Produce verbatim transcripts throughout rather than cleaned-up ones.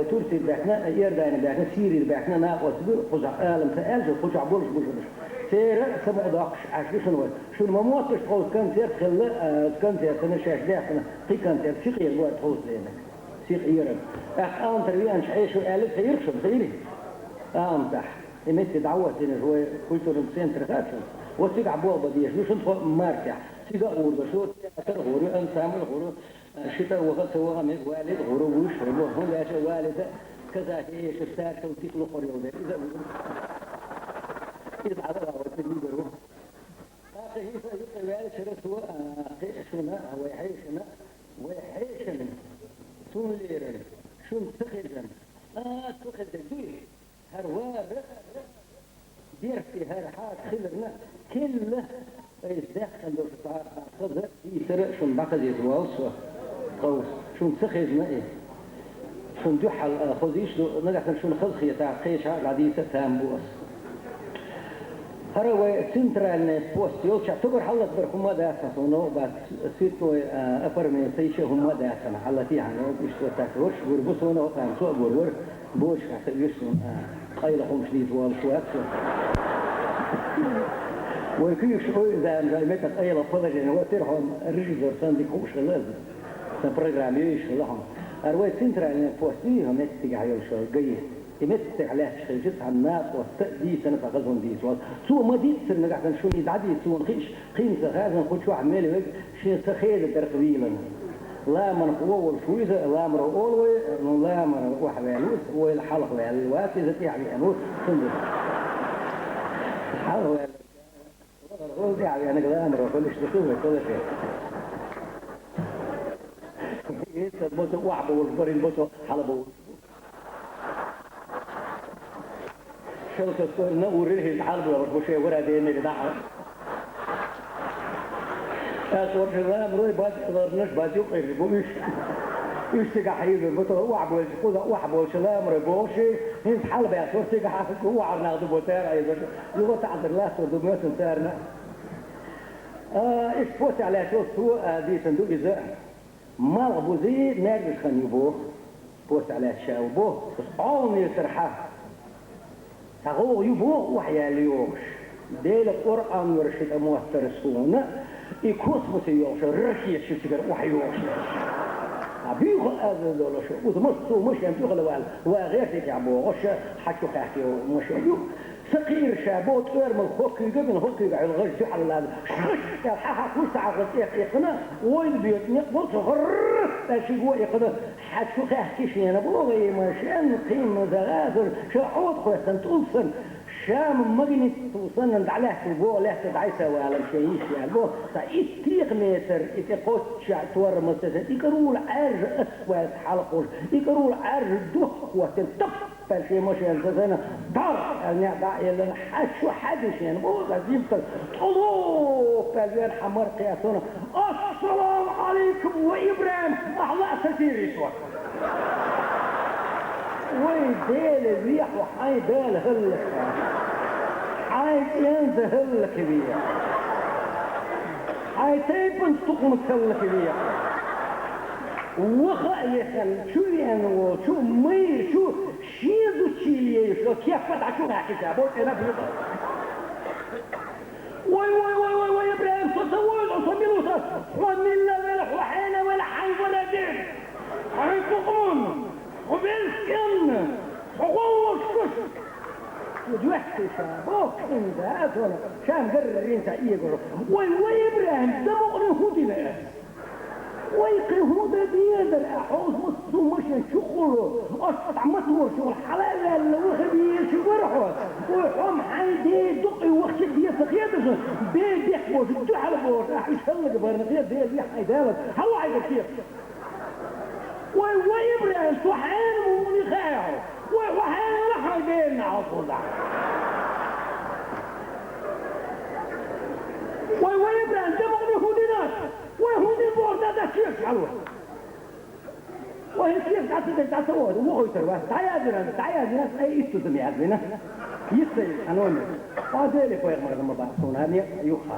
Турцийра баьхкина, Иорданера баьхкина, Сирийра баьхкина накъосташ ба, кхузахь Ӏалам ца аьлча, кхузахь болуш ба шуна. Церан самукъадоккхуш Ӏаш ду шуна вай. Шуна ма мотташ тховса концерт хилла, а, концертана шаьш даьхкина, кхин концерт, сиха эр бу тховса леринарг. Сиха эрарг. ТӀаккха Ӏаламатара веанчу хьешо аьлла, ца ирх шуна, ца ирий? Ӏаламатахь. И метте дӀахӀоттийна вай культурный центр хаьа шуна. Вот цигахь болх бан дезаш ду шуна тхо мартехь. Цига а гӀур ду шу, театр гӀур ю, ансамбль гӀур ю. Ши тӀа ваха а ца ваха мега, Валид гӀур ву, вуьш гӀур ву. ХӀунда аьлча Валида казахи эшаш цаьршал дика лохур йолу дела, иза а вуьйр. Иза Ӏадала вай ца дийр ву. ТӀаккха хӀинца юкъа ваьллачара цо, а, кхин шуна, а, вай хьешана, вай хьешана, цунна лерина, шуна ца хезна, а, ца хезна дуй. ХӀара вара берхӀе, хӀара хьаша хиларна, кхелла айса даьккхина долуш цхьа хаза дийцар шуна дӀахазийта воллу со. Тховса, шуна ца хезна и. Шуна дуьхьал, а, хозийш ду, нагахь санна шуна хазахетахь, кхечахьа а дӀадийца а там бу ас. ХӀара вай центральный пост йолчохь, цуьнгара хьаллатбар хӀумма а дац, суна новкъа бац, цветной, а, оформление, ца йиша хӀумма а дац, хьаллатехьана, иштта вот так, гур бу суна, хӀокхарна цо а гур вара. Боча хьаьта уьш суна, а, къайла хӀумаш дийца волуш вац со. Вай куьйгаш ойла заманахь метта къайла положение, вай тера хьуна режиссёр санна дика хууш хилла иза. Сан программа йойуш хилла хьуна. ХӀара вай центральный пост ю, хӀара метта цигахь йолуш вай ГАИ. И метта цигахь лаьтташ хилча, цхьана накъоста дийцина, цхьа хаза хӀума дийца волу. Цо ма дийццара нагахь санна шуна и дӀадийца, суна хиъаш, кхин ца хаьа, кхучохь мел вега, шен ца хеза дарх вийлана. Ламанах вон волуш ву иза, ламаро олу вай, ну, ламара охьаваьлла ву иза, вайла хьалха ваьлла вац иза, тӀаьхьа веана ву, цундела. Хьалха ваьлла. Вон тӀаьхьа веанарг ламаро хуьлуш ду, шу вай хуьлуш. Иза босса охьабовлуш бара, иза босса хьалабовлуш. Шелкастойна урра хӀинца хьалабоьлхуш бу шайн вара денера дахьа. Ас вара ши ламрой бац, ларнаш бац, юкъерча бу уьш. Уьш цигахь хьийзар бу, тхо охьабоьлча, кхуза охьаболчу ламрой бохуш, хӀинца хьалабаьхча, вара цигахь охьар нах ду бу цара хьийзар. Юха таӀзар латтор ду моьттан царна. А, иштта постехь лаьтташ волу цо, а, дийцина ду иза. Малхбузе маьркӀажхан ю боху, постехь лаьтташ ша ву боху, оцу Ӏовнетархьа. Цхьа гӀовгӀа ю боху охьаяьлла йогӀуш. Делан Къуръан вара ши тӀе моттара суна, и космосе йогӀуш, ракета ю цигара охьайогӀуш. Цхьа буьйха аза долуш, уза массо а машен дуьхьал ваьлла, ва гӀертий тӀехь бохуш, хьан чу хаьхкий машен ю. Ца кхиира ша боху, тӀоьрмал хӀоккхуьйга бина, хӀоккхуьйга хьуьлла гӀаж дуьхьал лаза. Шуьш аьлла, хьан-хьан кхуьш ца хьаькхна, тӀехь экхна, ойла боьду некъ болу цо гӀарр аьлла шига а экхна, хьан чу хаьхкий шена боху, и машен, кхин ма загӀазар, ша Ӏода хоьттан тӀулсан, ша магнит санна дӀалаьттина боху, лаьтта дӀай ца валар шен йиш яьлла боху, цхьа итт текха метр и тӀе кхоччуш тормоз ца ца, и карула Ӏаьржа асфальт хьалакхуш, и карула Ӏаьржа дохка хӀоттина, тап! Аьлла шен машен ца санна, дӀа аьлла, некъ дӀа а еллина, хьан чу хьаьдина шена боху, аса йимтал, тӀулоп аьлла веана хьан мара кхетта суна, ассаламу Ӏалайкум, ва ИбрахӀим, ахьа лаа ца тийрийта вара. Вай Дела вехьа, хьайн Дала хӀаллакьве. Хьайн цӀенца хӀаллакьве. Хьайн тайпанца тукхамца хӀаллакьве. Ваха а вехана, чу веана волчу, майрачу, шен зудчийла еш йолу кеппа дӀа чу хаьхкича, бо тӀера буьйцу. Вай, вай, вай, вай, вай, ИбрахӀим, со ца войла, со мила ву сан? Хьо милла вела, хьо хьенан вела, хьайн вара дер. Хьайн тукхаман, хьо велла кӀанна, хьо гӀовгӀаш гуш. Шу доьхкий ша, боху кхин да, а сона, ша-м гаррин ца эгур. Вай, вай, ИбрахӀим, дан мукъане хӀун дина ас? Вай, кхин хӀун дан дезара, ахьа хьовса массо а машен чу кхуллу, оцу дӀа мотор чухула хьала а ваьлла, ваха везаш вара хьо. Вай, хьо-м хьайн ден дукъе вахча а деза ца хеташ, бен бехк бохуш, дуьхьал бохуш, ахьа уьш хӀаллакбарна хета, Дела вехьа хьайн далаза. Хьала хьайга кехат. Вай, вай, ИбрахӀим, со хьенан ву мукъане хаьа хьо? Вай, хьо хьенан вара хьайн дена хьалхула? Вай, вай, ИбрахӀим, дан мукъане хӀун дина ас? Вай, хӀун дина боху, дан дан кехат хьала ву. Вай, кехат дӀа ца деш, дӀа ца воху, вохуьйтур вац. ДӀаяздина, дӀаяздина, ткъе итт зама яздина. Йист ца йина, хьан номер. Ткъа Деле пайхамар ма бац суна, хьан некъ юххе.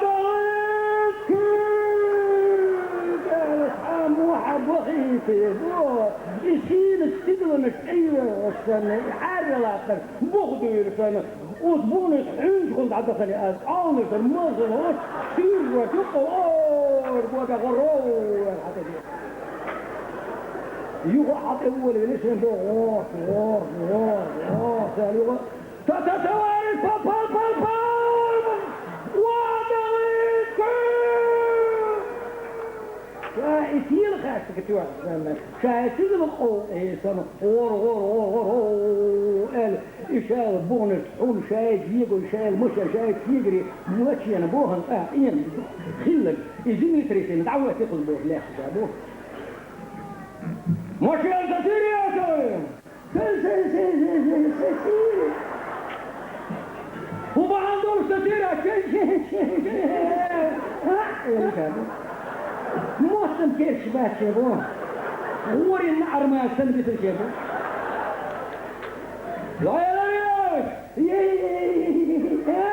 ХӀадагӀа куьйга, ам вахьа бахийте, бо, и шийна стигаланаш тӀейоьгӀуш санна, и хьарралаттар бух дуьйла санна, оцу бунаш хьуьнчухула дӀадахана аз, Ӏовнаш дар мазала, оцу суьржо юкъа, ор, бо, бехаро, хьатӀе. Юха хьатӀе волавелира шен боху, гӀорта, гӀорта, гӀорта, гӀорта аьлла юха. Та, та, товарищ, пал, пал, пал, пал! Вадалица! Ша и сийлахьаьрча тоьхна санна, ша и сийлахь къовла, э, санна, гӀор, гӀор, гӀор, гӀор, гӀор, аьлла, и ша буханарг хьуна, ша и дегой, ша и маша, ша и кегари, мачена бохана, а, Ӏен хилларг, и землетрясение дӀавоьттина боху лаьцна ша боху. Машен ца сире яцара? Ца, ца, ца, ца, ца, ца сире. ХӀун бахьана долуш ца сире? Ца, ца, ца, ца. А, э, ка. Моттам керчаш бац шен бу. ГӀорин наӀар мара санна бисар шен бу. Лойла, лойла! Е, е, е, е, е, е.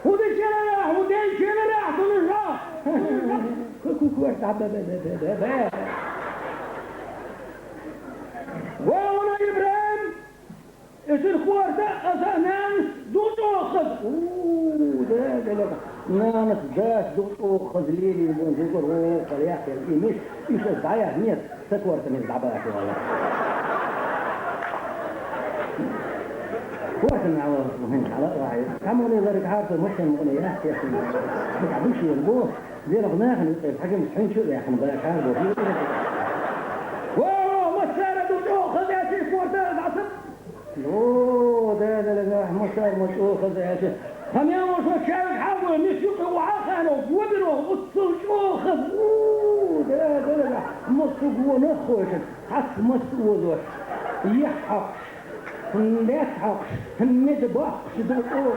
ХӀун дешера, хӀун дешера, хӀун дешера? Ку-ку-ку, да, да, да. Вон ИбрахӀим, эсир корта аса нанас ду чӀогӀа хаза. У, да, да, да. Нанас дас ду чӀогӀа хаза лелийна бу, зугар гӀо, хала яхъял, и миш, и ша дӀаяхьа, нет. Ца корта мел дӀабаха вала. Корта мел вала, хӀун хьала вахьа. Цхьаммо ларг хьарца машен мукъане яхь, яхь. Душен бу, дерах нахана юкъе, хьажам хьуьнчу яхана баха бу. Во, во, массара ду чӀогӀа хаза яций корта дӀаса. О, да, да, да, да, массара ма чӀогӀа хаза яций. Хамя мо шо чаьрга хьагой, мис юкъе вахьа ханов, гобиро, уццул чӀогӀа хаза. У, да, да, да, да. Массо гонах хойшан, хьац масса озош. Яхь хьокхуш, лец хьокхуш, меда боккхуш ду чӀогӀа.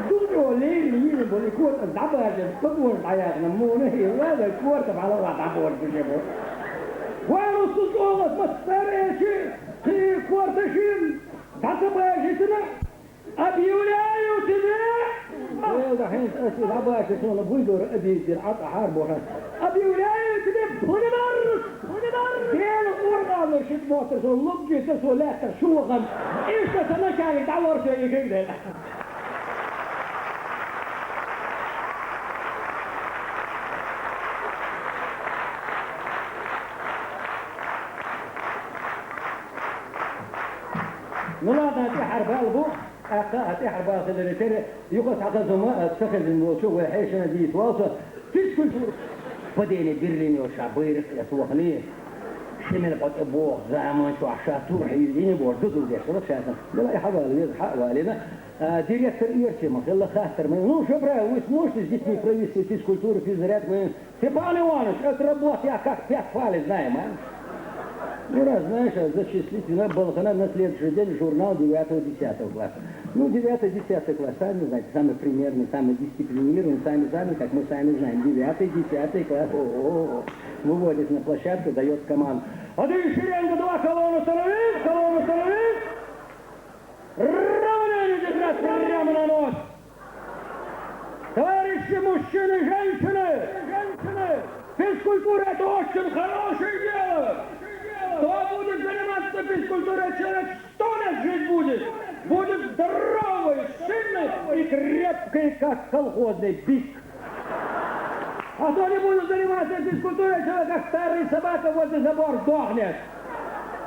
Ду чӀогӀа лерина йийна болу и корта дӀабажар, пагонаш дӀаяхна, муна хӀе, вала корта бала ва дӀабожа бу же бу. Вай, уццул чӀогӀа массара элчи, кхин корта шин, дӀа ца бажитина, Объявляю тебе! Эла, хӀинца аса дӀабаша суна буйдора обидера, Ӏа тӀахьара бохьа. Объявляю тебе благодарность! Благодарность! Дела Къуръанера шиъ моттар суна, луггица со лаьттара шу вахана. Иштта сан начальник дӀалора со и хиг дела. Ну ладно, тӀаьхьара бала бу. ТӀаккха а тӀаьхьара бала хиларе терра, юха цхьа хаза хӀума, а, ца хезна волчу вай хьешана дийца валса, физкультура. Падение Берлина йолчу ша байракх эца вахана, шимил къо тӀе боху заман чохь ша турхьа йина боху, дудур деш вара ша сан. Дала и хьавала веза, хьа а валийна. А, директор Ирчима хилла хаттар ма. Ну, что правило, вы сможете с детьми провести физкультуру, физзарядку? Степан Иванович, это работа, я как пять палец знаю, а? Ну, раз знаешь, а зачислить на балхана на следующий день журнал девятого-десятого класса. Ну, девятый, десятый класс, сами знаете, самый примерный, самый дисциплинированный, сами, сами, как мы сами знаем, девятый, десятый класс. О, о, о. Выводит на площадку, дает команду. Один шеренга, два колонну становись, колонну становись. Равнение держать прямо на нос. Товарищи мужчины, женщины, женщины, физкультура — это очень хорошее дело. Кто будет заниматься физкультурой, человек сто лет жить будет. Будет здоровый, сильный и крепкий, как колхозный бык. А кто не будет заниматься физкультурой, человек как старая собака возле забора сдохнет.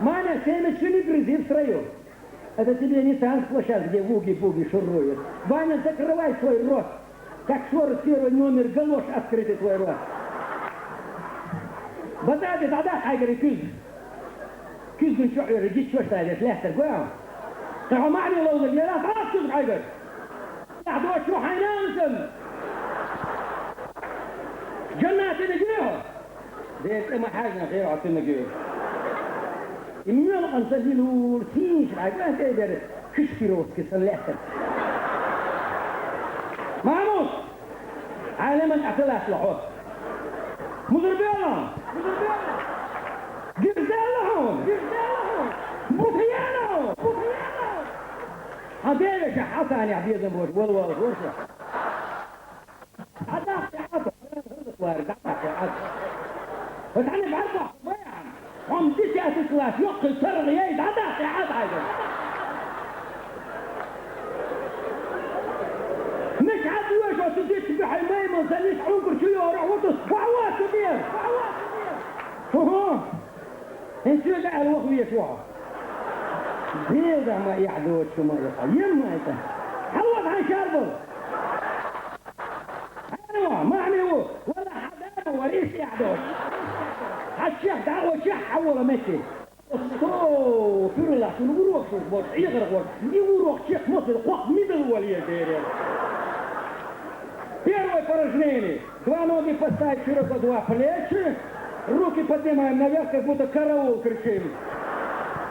Маня, семечки не грызи в строю. Это тебе не танцплощадка, где вуги-буги шуруют. Ваня, закрывай свой рот. Как скоро первый номер галош открытый твой рот. Базади, дада, хайгери кюз. Кюз гун чо, э, гич чо, что ли, лестер, гуя? Ты хама не ловил, не раз, а, кюз хайгер. Ахь доцу хьайнансан! Жаннате мегийо! Дера тӀе ма хьаьжна, хера хьо ца мегийо. И муьлханца лилур, цийша хьайга тӀе дера, Кишпировский сан лаьттара. Мамус! Хьайна ман тӀе ца латтала хьо? Музар бела! Музар бела! Гирзелла хьо! Гирзелла хьо! Бутаела хьо! Бутаела хьо! Хьан девешахь хьан санехь безам бош, вала вала вуша. ДӀадахьа Ӏад, вара дӀадахьа Ӏад. Ва тхьана бӀаргахь вай хьан. Хьо-м десятый класс, йоккхий саргӀа яй, дӀадахьа Ӏад хьайга. Ми Хьа доьшу оцу дитта бухьай маймал санна ишта Ӏункар чу йорахь ву тус. Вахьа вац шу дера! Вахьа вац шу дера! ХӀу-хӀу! ХӀинца соьга аьлла ваха везаш ву хьо. Деза ма эхь доцу шу ма яха. Ем ма это. Хьалваха хьайн шарбал. Хьайна ма хьамий ву. Вала хьа да ма вара иштта эхь доцу. Хьа чех дӀа о чех хьавола метте. Сто, фюрла, шуна урок шуш бош, эгӀар гӀор. И урок чех мо сел кхох мидал вал еза дерер. Первое упражнение. Два ноги поставить широко, два плечи. Руки поднимаем наверх, как будто караул кричим.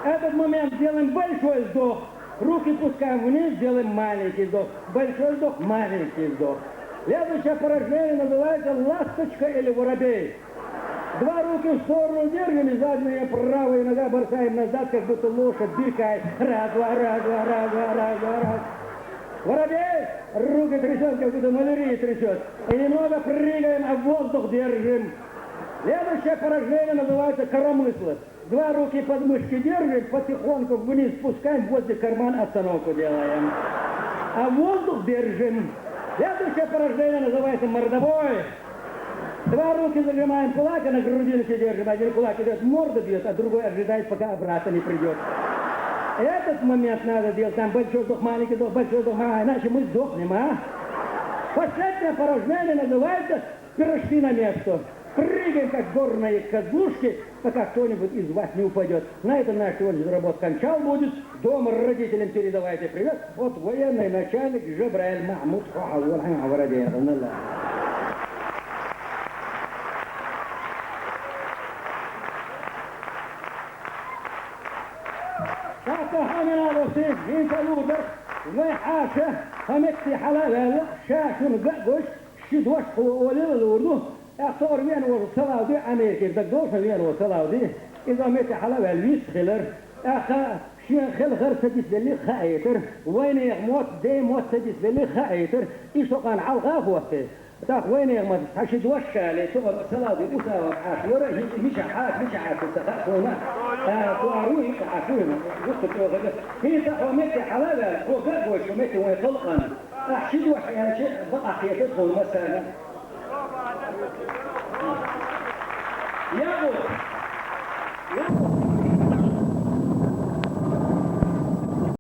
Этот момент делаем большой вздох. Руки пускаем вниз, делаем маленький вздох. Большой вздох, маленький вздох. Следующее упражнение называется ласточка или воробей. Два руки в сторону держим и задняя правая нога бросаем назад, как будто лошадь биркает. Раз, два, раз, два, раз, два, раз, два, раз. Воробей, руки трясёт, как будто малярия трясёт. И немного прыгаем, а воздух держим. Следующее упражнение называется коромысло. Два руки под мышки держим, потихоньку вниз спускаем, возле кармана остановку делаем. А воздух держим. Следующее упражнение называется мордобой. Два руки зажимаем кулак, а на грудинке держим. Один кулак идёт, морду бьёт, а другой ожидает, пока обратно не придёт. Этот момент надо делать. Там большой вздох, маленький вздох, большой вздох, маленький. Иначе мы сдохнем, а? Последнее упражнение называется «Пирожки на место». Прыгаем, как горные козлушки, пока кто-нибудь из вас не упадёт. На этом наш сегодняшний работа кончал будет. Дома родителям передавайте привет от военный начальник Джабраиль Махмуд Хоховой. ТӀаккха хьо мел а ваьлла, хӀинца а лур дара, вай хьаша, хьо метте хьала а ваьлла, ша шуна ган а гуш, ши дош хьо олийла лур ду, тӀаккха тохара вена волча салам де, Америкера дагадолаш вена волча салам де, иза метте хьала а ваьлла вист хилар, тӀаккха шен хелхар ца дисбеллий хаийтар, вайнехан мотт, ден мотт ца дисбеллий хаийтар, иштта кхана хьалха а хӀотте. ТӀаккха вайнехан мотт цхьа ши дош ша ле, тохара салам де, Усама Ӏаш вара, хӀинца мичахь Ӏаш, мичахь Ӏаш ца хаьа суна. А, тохара ву, хӀинца Ӏаш ву, вуста чӀогӀа. ХӀинца хьо метте хьала а ваьлла, хьо ган а гуш, хьо метте вайн халкъана. Ахь ши дош аьлча, бакъахьа хетар тхона массарна. Якъуб,